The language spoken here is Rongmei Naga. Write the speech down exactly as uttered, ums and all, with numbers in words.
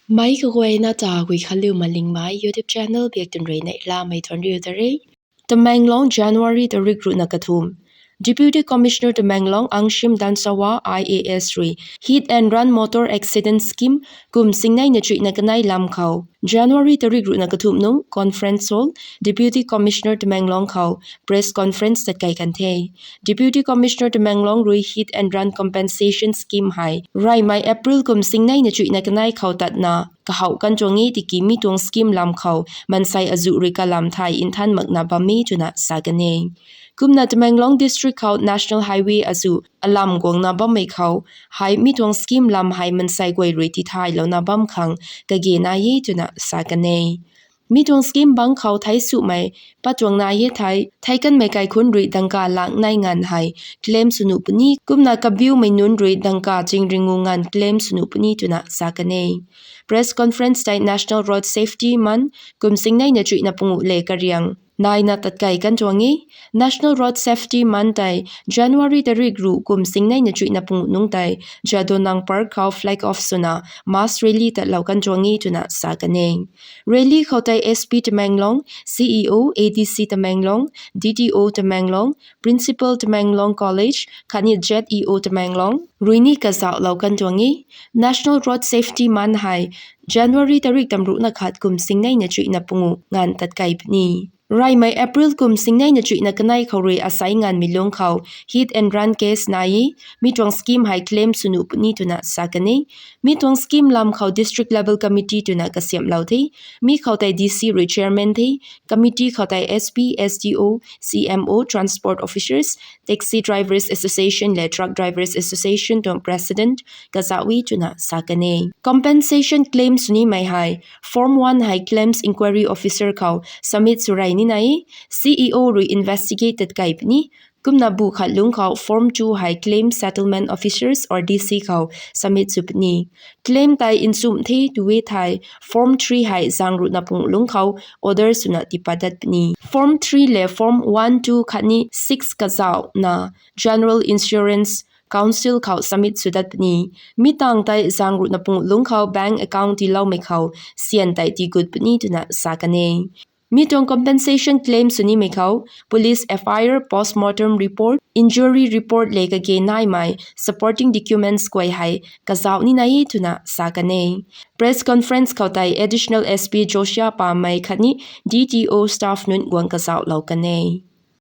Mei kaguayna ta Guikhanliu Malingmei YouTube channel biak tun rui neihlamei tuang riu ta re. Tamenglong, January tarik ruhna kathumh. Deputy Commissioner Tamenglong Angshim Danshawa I A S rui Hit and Run Motor Accident Scheme kum singneina chuihna kanei lam khou January tarik ruhna kathumh nung Conference Hall, Deputy Commissioner Tamenglong khou press conference tatkei kan the. Deputy Commissioner Tamenglong rui Hit and Run Compensation Scheme hei reymei April kum singneina chuihna kanei khou tatna kahouh kan tuang e tiki mi tuang scheme lam khou mansei azuh rui kalam thei nthan makna bam e twna sa kan e. Kumna Tamenglong District khou National Highway azuh alam guangna bammei khou hei mi tuang scheme lam hei mansei guay rui tithaylouna bam khang kage nai e twna sa kan e. Mi tuang scheme bang khou theic sumei pat tuang nai e thei, theic kanmei kaikhunc rui dangka lak nei nganv hei claim sw nuh puni, kumna kabiumei nunc rui dangka chingringu nganv claim sw nuh puni twna sa kan e. Press conference tei National Road Safety Month kum singneina chuihna panguh le kariang naina tatkei kan tuang e. National Road Safety Month tei January tarik ruh kum singneina chuihna panguh nungc tei Jadonang Park khou flag off swna mass rally tatlou kan tuang e twna sa kan e. Rally khou tei S P Tamenglong, C E O, A D C Tamenglong, D T O Tamenglong, Principal Tamenglong College khatni Z E O Tamenglong rui ni kazauhlou kan tuang e. National Road Safety Month hei January tarik tamruhna khat kum singneina chuihna panguh nganv tatkei puni. Reymei April kum singneina chuihna kanei khou rui asei nganvmei lungc khou hit and run case nai e, mi tuang scheme hei claim sw nuh puni twna sa kan e. Mi tuang scheme lam khou district level committee twna kasiamhlou the. Mi khou tei D C rui chairman the. Committee khou tei S P, S D O, C M O, transport officers, Taxi Drivers Association le Truck Drivers Association tuang president kazauh e twna sa kan e. Compensation claim sw nimei hei form one hei claims inquiry officer khou submit sw rey nina e. C E O rui investigate tatkei puni. Kumna bu khat lungc khou form two hei claim settlement officers or D C khou submit sw puni. Claim tei nchumh the tw e thei form three hei zaeng ruhna panguh lungc khou order swna tipat dat puni. Form three le form one, two khatni six kazauhna General Insurance Council khou submit sw dat puni. Mi tangv tei zaeng ruhna panguh lungc khou bank account tiiloumei khou syan tei tiigut puni twna sa kan e. Mi tuang compensation claim sw nimei khou police F I R, postmortem report, injury report le kage naimei supporting documents guay hei kazauh nina e twna sa kan e. Press conference khou tei Additional S P Joshua Pamei khatni D T O staff nunc guang kazauhlou kan e.